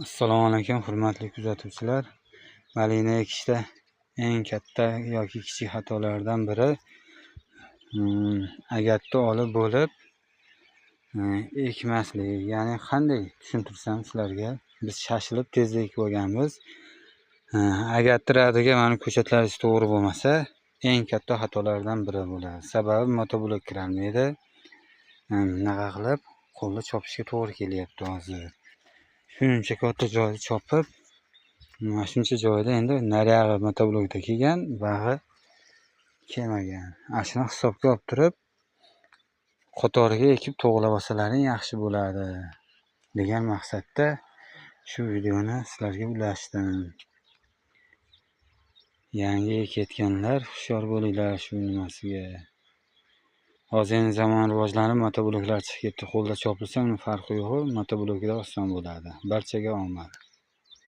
Assalomu alaykum, hurmatli kuzatuvchilar. Malina ekishda eng katta yoki kichik xatolardan biri agatni olib bo'lib ekmaslik. Ya'ni qanday tushuntirsam sizlarga, biz shashilib tezda ekib olganmiz. Agatni radiga mana ko'chatlaringiz to'g'ri bo'lmasa, eng katta xatolardan biri bo'ladi. Sababi motoblok kirolmaydi. Bunaqa qilib qo'lda chopishga to'g'ri kelyapti hozir. Shuncha katta joyni chopib, mana shuncha joyda endi nariyog'i motoblokda kelgan, buyog'i kelmagan. Ana shuni hisobga olib turib, qatoriga ekib to'g'rilab olsalaring yaxshi bo'ladi degan maqsadda shu videoni sizlarga ulashdim. Yangi ekayotganlar hushyor bo'linglar shu nimasiga. Hozir endi zamon rivojlanib motobloklar chiqib ketdi. Qo'lda chopilsa uni farqi yo'q, motoblokda oson bo'ladi. Barchaga omad.